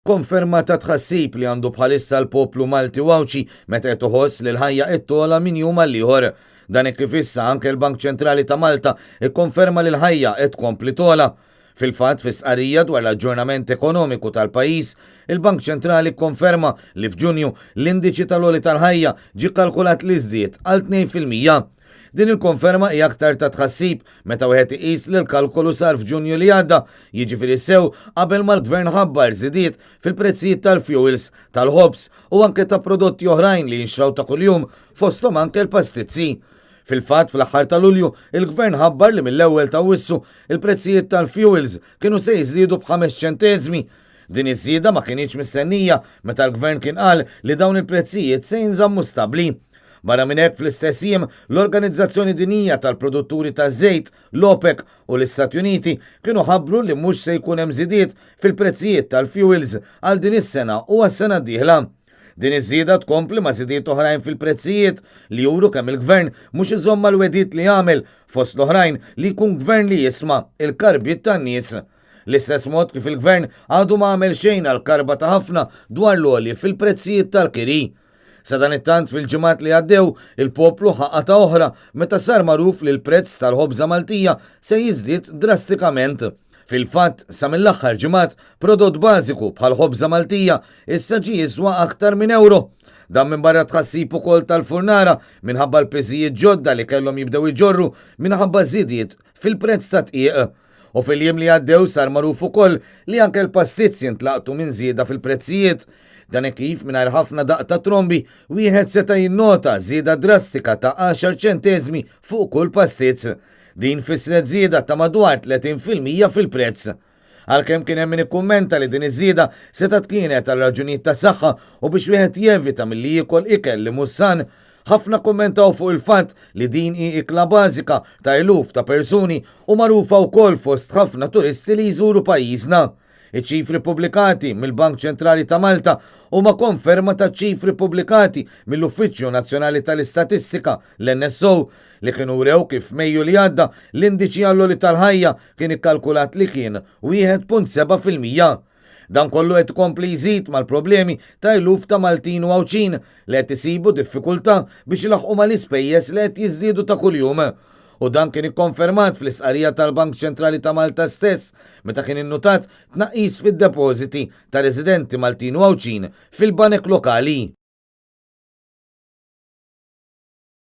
Konferma ta' tħassib li għandu bħalissa l-poplu Malti u Għawdxi meta qed iħoss li l-ħajja qed togħla minn jum għal ieħor. Dan hekk kif issa anke l-Bank Ċentrali ta' Malta kkonferma li l-ħajja qed tkompli togħla. Fil-fatt, fi stqarrija dwar l-aġġornament ekonomiku tal-pajjiż, il-Bank Ċentrali kkonferma li f'Ġunju l-indiċi tal-għoli tal-ħajja ġie kkalkulat li żdied għal 2%. Din il-konferma hija aktar ta' tħassib meta wieħed iqis li l-kalkolu sar f'Ġunju li għadda, jiġifieri sew qabel ma l-Gvern ħabbar żidiet fil-prezzijiet tal-fuels, tal-ħobż u anke ta' prodotti oħrajn li jinxtraw ta' kuljum, fosthom anke l-pastizzi. Fil-fatt, fl-aħħar ta' Lulju, il-Gvern ħabbar li mill-ewwel ta' Awwissu, il-prezzijiet tal-fuels kienu se jiżdiedu b'ħames ċenteżmi. Din iż-żieda ma kinitx mistennija meta l-Gvern kien qal li dawn il-prezzijiet se jinżammu stabbli. Barra minn hekk, fl-istess jiem, l-Organizzazzjoni Dinjija tal-Produtturi taż-Żejt, l-OPEC, u l-Istati Uniti kienu ħabbru li mhux se jkun hemm żidiet fil-prezzijiet tal-fuels għal din is-sena u għas-sena d-dieħla. Din iż-żieda tkompli ma' żidiet oħrajn fil-prezzijiet li juru kemm il-Gvern mhux iżomm mal-wegħdiet li għamel, fost l-oħrajn li jkun Gvern li jisma' l-karbiet tan-nies. L-istess mod kif il-Gvern għadu ma għamel xejn għall-karba ta' ħafna dwar l-għoli fil-prezzijiet tal-kiri. Sadanittant fil-ġimgħat li għaddew, il-poplu ħa qatgħa oħra meta sar magħruf li l-prezz tal-ħobża Maltija se jiżdied drastikament. Fil-fatt, sa mill-aħħar ġimgħat, prodott bażiku bħall-ħobża Maltija issa ġie jiswa aktar minn ewro. Dan minbarra t-tħassib ukoll tal-furnara minħabba l-piżijiet ġodda li kellhom jibdew iġorru minħabba żidiet fil-prezz tad-dqiq. U fil-jiem li għaddew sar magħruf ukoll li anke l-pastizzi ntlaqtu minn żieda fil-prezzijiet. Dan hekk kif mingħajr ħafna daqq ta' trombi wieħed seta' jinnota żieda drastika ta' għaxar ċenteżmi fuq kull pastizz. Din fissret żieda ta' madwar 30% fil-prezz. Għalkemm kien hemm min ikkummenta li din iż-żieda setgħet kienet għal raġunijiet ta' saħħa u biex wieħed jevita milli jiekol ikel li mhux san, ħafna kkummentaw fuq il-fatt li din hi ikla bażika ta' eluf ta' persuni u magħrufa wkoll fost ħafna turisti li jżuru pajjiżna. Iċ-ċifri ppubblikati mill-Bank Ċentrali ta' Malta huma konferma taċ-ċifri ppubblikati mill-Uffiċċju Nazzjonali tal-Istatistika, l-NSO, li kienu wrew kif f'Mejju li għadda l-indiċi għall-għoli tal-ħajja kien ikkalkulat li kien 1.7%. Dan kollu qed ikompli jżid mal-problemi ta' eluf ta' Maltin u Għawdxin li qed isibu diffikultà biex ilaħħqu mal-ispejjeż li qed jiżdiedu ta' kuljum. U dan kien ikkonfermat fl-istqarrija tal-Bank Ċentrali ta' Malta stess meta kien innutat tnaqqis fid-depożiti ta' residenti Maltin u Għawdxin fil-banek lokali.